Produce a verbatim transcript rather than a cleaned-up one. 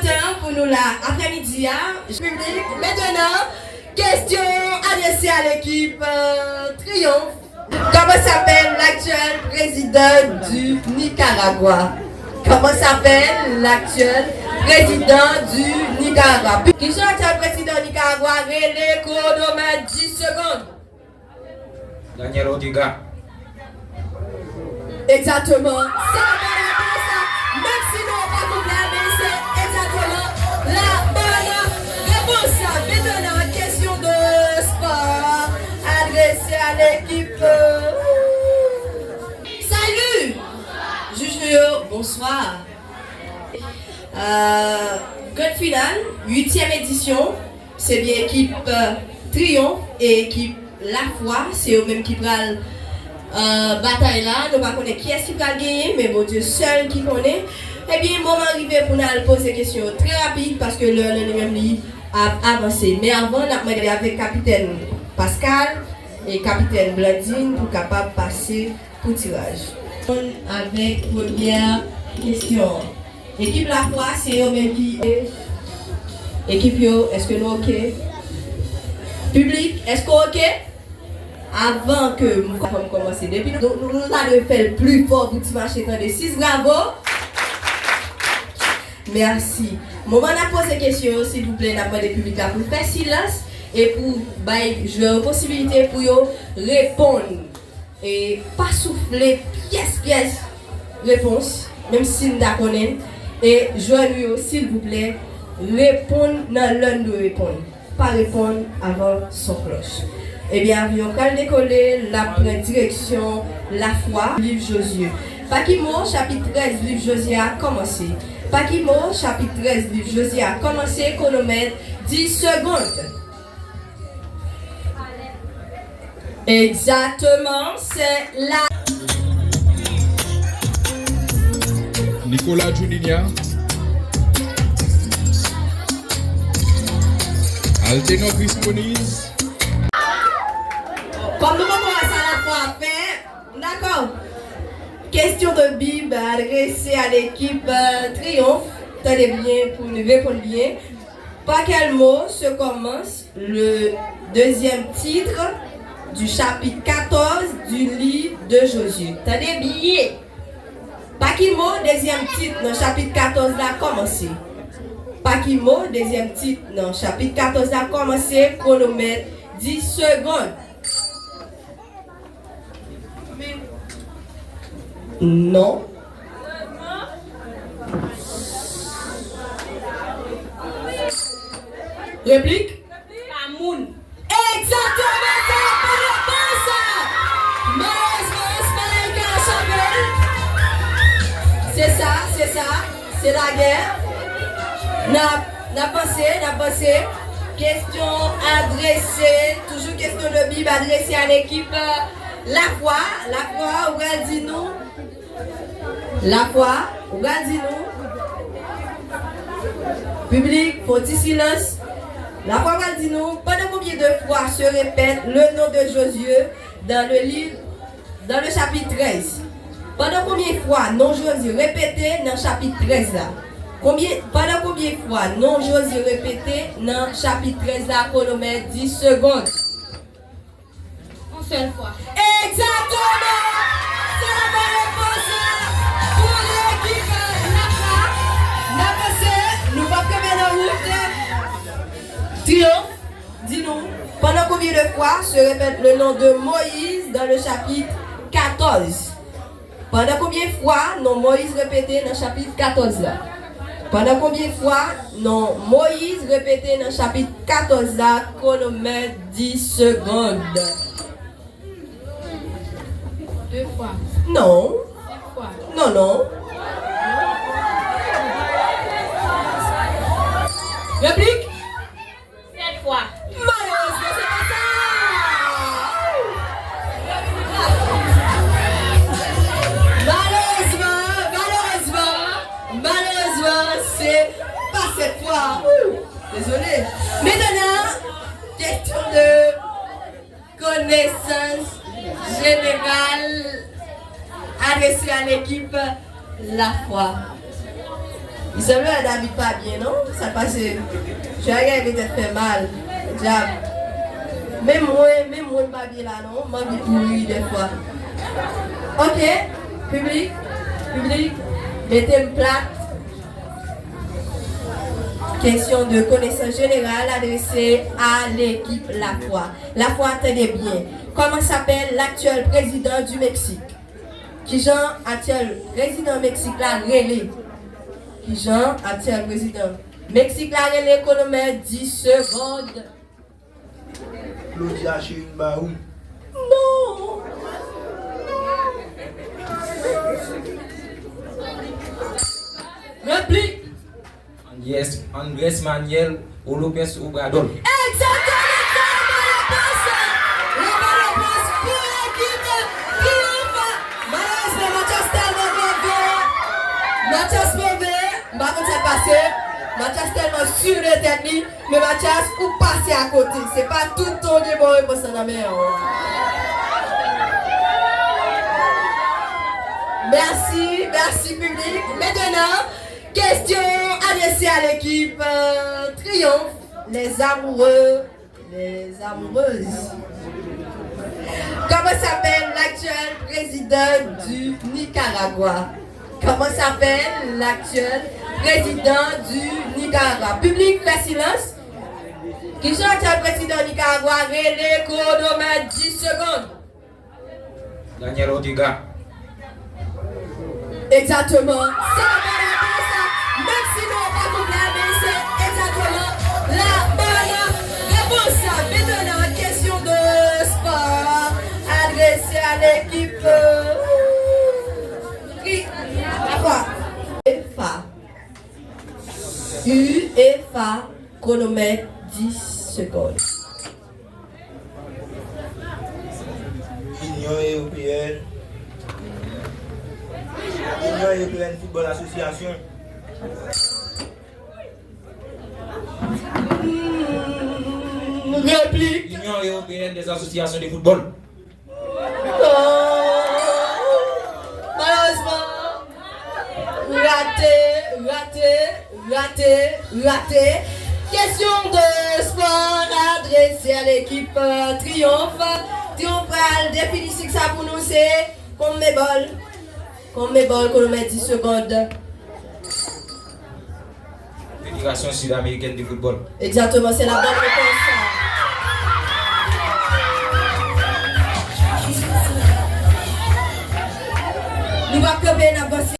Tan pou nou la aprèmidi a, piblik. Maintenant, question adressée à l'équipe, euh, Triomphe. Comment s'appelle l'actuel président du Nicaragua? Comment s'appelle l'actuel président du Nicaragua? Kijan aktyèl prezidan Nikaragwa rele? Kwonomèt dis segonn. Daniel Ortega. Exactement. C'est la bonne réponse. Menm si non an pa konplè, men se exactement la bonne réponse. Maintenant, question de sport adressée à l'équipe. Salut! Jij nou yo, bonsoir. Euh, grand final, uityèm edisyon, se byen ekip, euh, Triyonf e ekip Lafwa, se yo menm ki pral, euh, batay la. Nou pa konnen kiyès ki pral genyen, men Bondye sèl ki konnen. Ebyen, moman rive pou n al poze kesyon yo trè rapid, paske lè an li menm li ap avanse. Men avan, n ap mande avèk kapitèn Pascal e kapitèn Blandine pou kapab pase pou tiraj. Avèk premyè kesyon. Ekip Lafwa, se yo menm ki. Ekip yo, èske nou oke? Piblik, èske w oke? Avan ke m fè m kòmanse, depi nou, nou, nou ta dwe fè l pli fò pou ti mache tande. Sis bravo! Mèsi. Moman n ap poze kesyon yo, silvouplè, n ap mande piblik la pou l fè silans e pou bay jwè yo posibilite pou yo reponn. E pa soufle pyès, pyès repons, menm si n ta konnen l. E jwè nou yo, silvouplè, reponn nan lè n dwe reponn. Pa reponn avan son klòch. Ebyen, avyon pral dekole, l ap pran direksyon Lafwa, liv Jozye. Pa ki mo chapit trèz liv Jozye a kòmanse? Pa ki mo chapit trèz liv Jozye a kòmanse? Kwonomèt, dis segonn. Exactement, c'est la. Nicolas Juninho. Altenor Chris Moniz. Kòm nou poko wè sa Lafwa ap fè, dakò. Question de Bible adressée à l'équipe, euh, Triomphe. Tande byen pou nou reponn byen. Par quel mot se commence le deuxième titre du chapitre quatorze du livre de Josué? Tande byen. Pa ki mo dezyèm tit nan chapit katòz la kòmanse? Pa ki mo dezyèm tit nan chapit katòz la kòmanse? Kwonomèt, dis segonn. Non. Replik? Pa moun. Egzakteman, se la bòn repons. Malerezman, Smile ka chante. Se sa, se sa, se lagè. N ap, n ap vanse, n ap vanse. Kesyon adrese, toujou kesyon de Bib adrese a lekip, euh, Lafwa. Lafwa, ou pral di nou. Lafwa, ou pral di nou. Piblik, fè yon ti silans. Lafwa pral di nou, pendant combien de fois se répète le nom de Josué dans le livre, dans le chapitre treize? Pandan konbyen fwa non Jozye repete nan chapit trèz la? Konbyen, pandan konbyen fwa non Jozye repete nan chapit trèz la? Kwonomèt, dis segonn. Yon sèl fwa. Egzakteman! Se la bòn repons pou lekip Lafwa. N avanse, nou p ap kenbe nan wout. Triyonf, di nou, pandan konbyen de fwa se repèt le non de Moyiz dan le chapit katòz? Pandan konbyen fwa non Moyiz repete nan chapit katòz la? Pandan konbyen fwa non Moyiz repete nan chapit katòz la? Kwonomèt, dis segonn. De fwa. Non. Senk fwa. Non, non. Replik? Sèt fwa. Malerezman, se pa sa! Malerezman, malerezman, malerezman, se pa sèt fwa. Dezole. Mentnan, kesyon de konesans jeneral adrese a lekip Lafwa. Li sanble wè David pa byen, non? Sa k pase? Jwè a genlè petèt fè mal. Dyab. Menm mwen, menm mwen m pa byen la, non. M anvi kouri dèfwa. Ok. Piblik, piblik, mete m plat. Question de connaissance générale adressée à l'équipe La Foi. La Foi, tande byen. Comment s'appelle l'actuel président du Mexique? Kijan aktyèl prezidan Meksik la rele? Kijan aktyèl prezidan Meksik la rele? Konomèt dis segonn. Claudia Sheinbaum. Non. Replik. Andrés, Andrés Manuel López Obrador. Egzakteman, se la bòn repons. La bòn repons pou ekip Triyonf. Malerezman, Mathias tèlman move. Mathias move. M pa konn sa k pase. Mathias tèlman si de tèt li. Men Mathias, ou pase akote. Se pa tout tan w gen bon repons lan nan men w. Mèsi, mèsi piblik. Mentenan, question adressée à l'équipe, euh, Triomphe, les amoureux, les amoureuses. Comment s'appelle l'actuel président du Nicaragua? Comment s'appelle l'actuel président du Nicaragua? Piblik, fè silans. Kijan aktyèl prezidan Nikaragwa rele? Konomèt dis segonn. Daniel Ortega. Egzakteman. Se la bòn repons. Menm si non an pa konplè, men se egzakteman la bòn repons. Mentenan, question de sport adressée à l'équipe, euh, Tri-, Fa. UEFA, konomèt dis segonn. Inyon Ewopeyèn. Inyon Ewopeyèn Foutbòl Asosyasyon. Replik. Inyon Ewopeyèn dè Asosyasyon de Foutbòl. Oh! Malerezman, rate, rate, rate, rate. Question de sport adressée à l'équipe, euh, Triomphe. Triomphe pral defini sik sa pou nou, se CONMEBOL. CONMEBOL, konomèt dis segonn. Fédération Sud-Américaine de Football. Egzakteman, se la bòn repons. Nou p ap kanpe, n ap vanse.